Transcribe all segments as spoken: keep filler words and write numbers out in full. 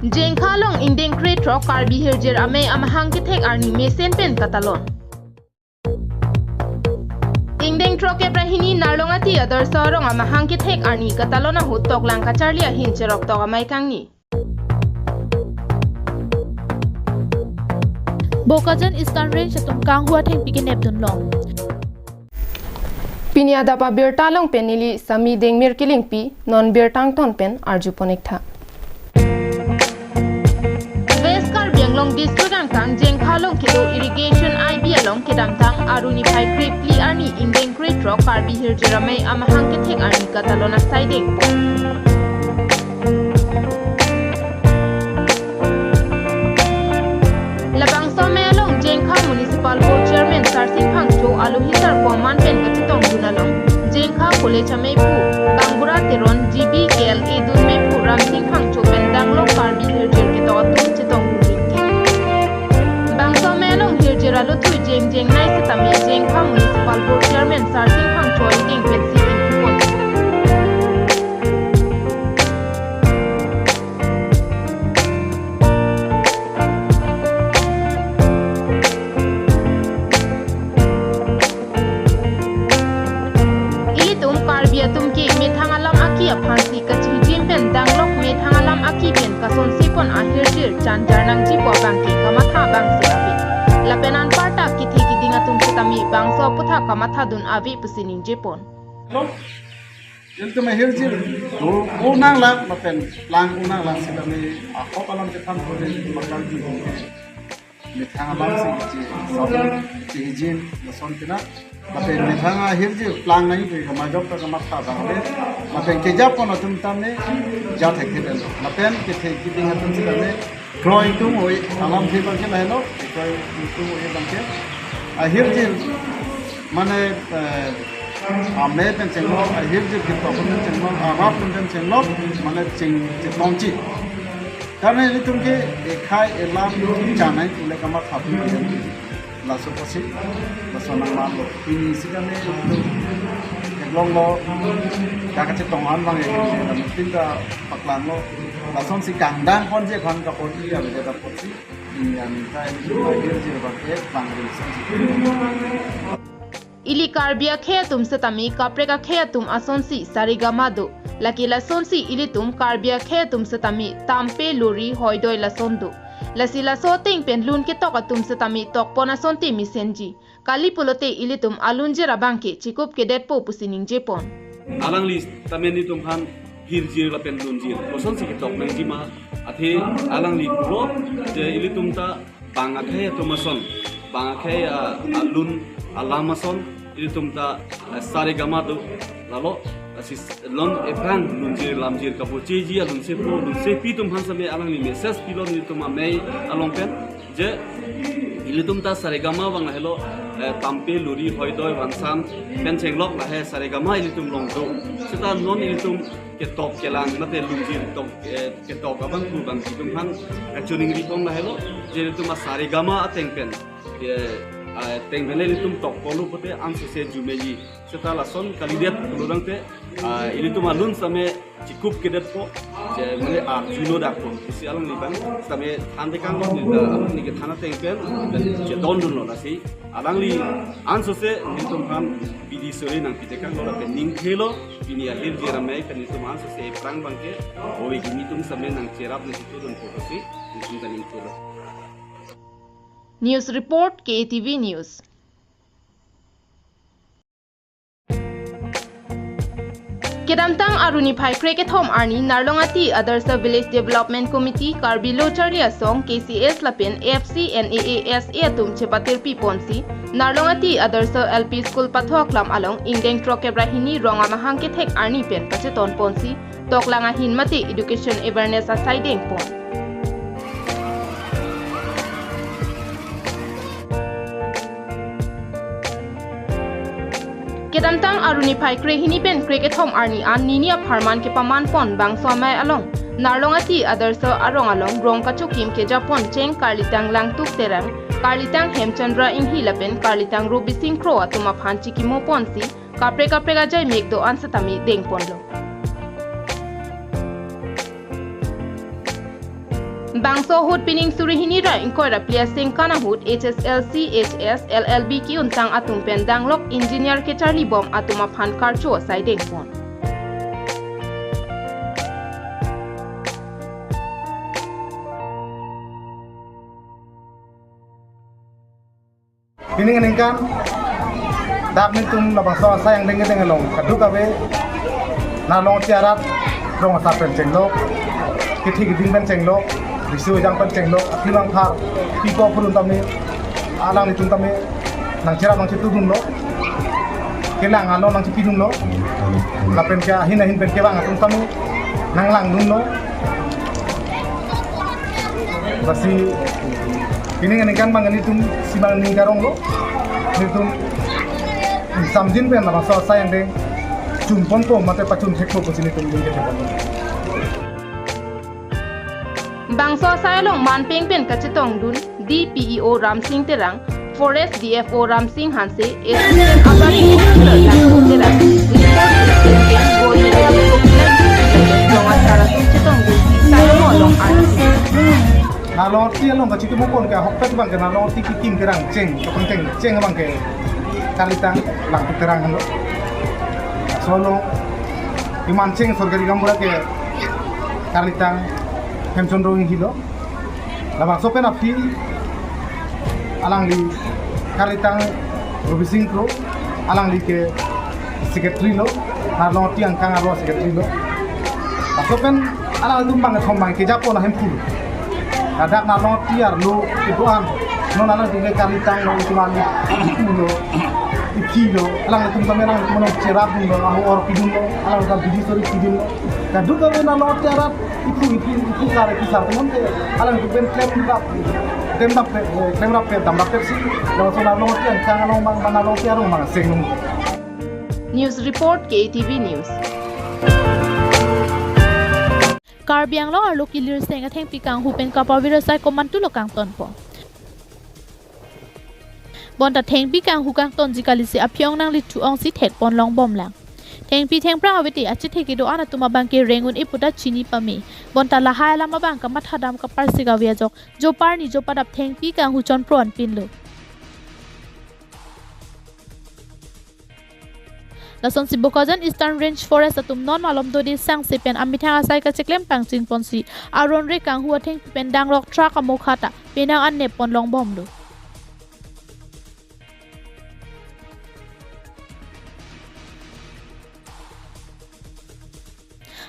Jengkha along ingdeng krethrok Karbi Hirjir Amei amahang kethek arni mesen pen katalon. Ingdeng throkkep ra hini Narlongati Adarsha arong amahang kethek arni katalon ahut toklang kacharli ahin cheroktok amei kangni. Bokajan Eastern Range atum kanghu athengpi kenep dunlong. Pini adap abirta along pen neli Sami Dengmir Kilingpi, non birta angton pen arjupon-ik tha. West Karbi Anglong District angkang Jengkha along kedo irrigation I B along kedamtang Aru niphai krephli arni ingdeng krethrok Karbi Hirjir Amei amahang kethek arni katalon asai dengpon. Labangso amei along Jengkha Municipal Board Chairman Sarsing Phangcho, alohi sarpo aman pen kachetongdun along Jengkha College ameiphu Kangbura Teron, G B K L A dun meiphu Ramsing Phangcho pen danglok Karbi Hirjir ketok atum chetongdun rinti. Bangso amei along hirjir alothui jeng jengnei setame Jengkha Municipal Board Chairman Sarsing Phangcho arideng pensi ingpon. Ilitum Karbi atum ke methang alam aki aphansi kachihijim pen danglok methang alam aki pen kasonsepon ahirjir chanjar nangjipo abangke kamatha abangsi ave. Lapen anparta kethe kiding atum setame bangso aputhak kamathadun ave pusi ningjepon. Ilitum ahirjir do unang lang lapen lang unang lang setame ahok alam kethan pode makan di. Methang alam si chi sabun chihijim lason pina. Lapen methang ahirjir plang nai pe kama jok ta kamatha bang le. Lapen kejapon atum tame jat thek thek lo. Lapen kethe kiding atum setame kroi tung oi alam the bangke lahelo. Kroi tung oi bangke. Ahirjir mane, eh, amei pen chenglok, ahirjir kipapun pen chenglok, arap pen chenglok, mane ching chetongchi. Karena ilitum ke ekhai elam chanai pule kamatha pu laso apotsi, laso nangmanlo. Pini si kami ilitum eglong lo, dak kachetong an bang ya, ilitum pinta paklang lo. Lasonsi kangdang ponji aphan kaponji ya beda apotsi. Pini aminta ilitum ahirjir bangke bang ilitum. Ili Karbi akhei atum setame kaprek akhei atum asonsi saregama do. Lake lasonsi ilitum Karbi akhei atum setame tampe, lori, hoidoi lason do. Lasi laso ateng pen lun ketok atum setame tokpon asonte mesenji. Kali pulote ilitum alunjir abangke chikup kedetpo pusi ningjepon. Alangli tame nelitum aphan hirjir lapen lunjir kosonsi ketok nangji ma, athe alangli pulo je ilitum ta bang akhei atum ason, bang akhei a, alun alam ason, ilitum ta, eh, saregama do, lalo, eh, si lun ephrang lunjir lamjir kapocheji alunsepo alunsepi atum aphan setame alangli message pilo nelitum amei along pen, je ilitum ta saregama bang lahelo, eh, tampe, lori, hoidoi, vansam pen chenglok lahe saregama ilitum along do. Seta non ilitum ketok kelang mate lunjir tok, eh, ketok abang pu bang itum aphan, eh, chuning ripong lahelo, je ilitum asaregama ateng pen, eh, ateng pen le ilitum tokpon lo pulote ansose jumeji. Seta lason kalidet pulo tangte, ah, ilitum alun setame chikup kedetpo, je mane arjuno dakpo. Isi alangli bang setame than tekang lo, neli ta alangli kethan ateng pen, pen chedondunlo lasi. Alangli ansose nelitum aphan bidi sore nangpi tekang lo lapen ningthelo, pini ahirjir amei pen nelitum ansose ephrang bangke, ove gini atum setame nangcherap nangchitudunpo pusi, nelitum ta ningthelo. News report, K A T V News. Kedamtang Aru niphai krekethom arni Narlongati Adarsha Village Development Committee, Karbi Lo Charli Asong, K C S lapen F C N A A S A atum chepatirpi ponsi, Narlongati Adarsha L P School pathoklam along ingdeng throkkep ra hini rong amahang kethek arni pen pacheton ponsi, toklang ahin mate education awareness asai dengpon. Kedamtang Aru niphai krehini pen krekethom arni an nini apharman kepamanpon bangso amei along, Narlongati Adarsha arong along rong kachokim kejapon cheng karlitang Langtuk Terang, karlitang Hemchandra Inghi lapen karlitang Robising Kro atum aphan chikimo ponsi, kaprek kaprek ajai mek do-an setame dengponlo. Bangso ahut pining suri hini ra ingkoi ra phli asengkan ahut H S L C, H S, L L B ke-untang atum pen danglok engineer kecharli bom atum aphan karcho asai dengpon. Pining aningkan dak nelitum labangso asai angdeng kedeng along kadokave Narlongti arat rong asar pen chenglok, kethi keding pen chenglok, riso ejang pen chenglok, aklimang phar pipo purun tame, alanglitum tame nangcherap nangchetudunlo, kelang alo nangchepidunlo, lapen ke ahin ahin pen kevang atum tame nanglangdunlo. Lasi pining aningkan bang nelitum si bang ning karonglo, nelitum samjin pen labangso asai angdeng chunponpo mate pachun thekpo pusi nelitum ning kethekponlo. Bangso asai along manpeng pen kachetongdun D P E O Ramsing Terang, Forest D F O Ramsing Hanse, Assistant Urban Engineer Langkung Terang, Resource Assistant Gold Medalist Gopilan Diphu, Longan Tara Sing chetongdun, Sai Mo Long Arnasing. Narlongti along kachikimo pon ke ahokpet bang ke Narlongti kekim kerang cheng, kapangcheng cheng bang ke karlitang Langkung Terang henlo. Laso along kemancheng sorkari gaonbura ke karlitang Hemchandra Enghi lo. Labangso pen aphi alangli karlitang Robising Kro, alangli ke secretary lo, Narlongti angkang arlo secretary lo. Laso pen alanglitum bang kethom bang kejapon ahemphu. Ladak Narlongti arlo kedo-an, non alanglitum ke karlitang lo, ituman lo, iphi lo, alanglitum tame alanglitum nangcherapdunlo, ahu or pidunlo, alanglitum bidi sori pidunlo. Kadokave Narlongti arat iphu iphi iphu kar iphi sar teman ke alanglitum pen klemrap, klemrap, eh, klemrap pe damrap pe si, laso Narlongti angkang along bang, bang Narlongti arong bang seng nung. News report, K A T V News. Karbi Anglong arlo kilir seng athengpi kanghu pen kapavir asai komantulo kangtonpo. Bonta thengpi kanghu kangtonji kalisi aphi-ong nangli thu-ongsi thekpon longbomlang. Thengpi thengphrang avete achithe kedo-an atum abang ke reng un-e puta chini pame. Bonta lahai alam abang kamathadam kaparsik ave ajok, jo parni jo padap thengpi kanghu chonpro anpinlo. Lasonsi Bokajan Eastern Range Forest atum non malom dode sangse pen amethang asai kacheklem pangchingponsi aron re kanghu athengpi pen danglok truck amokha ta penang an neppon longbomlo.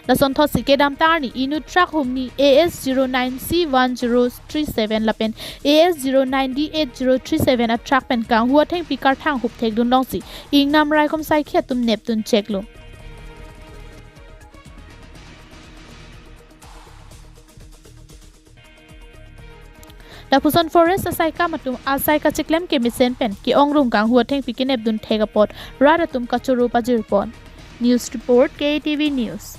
Lasonthotsi kedamtang arni inut truck humni A S zero nine C one zero three seven lapen A S zero nine D eight zero three seven a truck pen kanghu athengpi karthang hupthekdun longsi ingnam raikom saikhi atum nepdun cheklo. Lapuson forest asai kam atum asai kacheklem kemesen pen ke-ongrung kanghu athengpi kenepdun thek apot rat atum kachoro pajirpon. News report, K A T V News.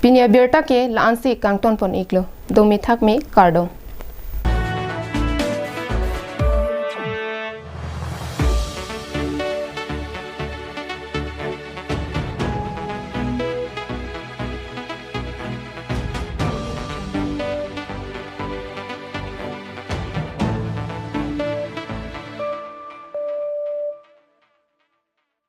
Pini abirta ke la-ansi kangtonpon iklo. Domi thakmi, kardom.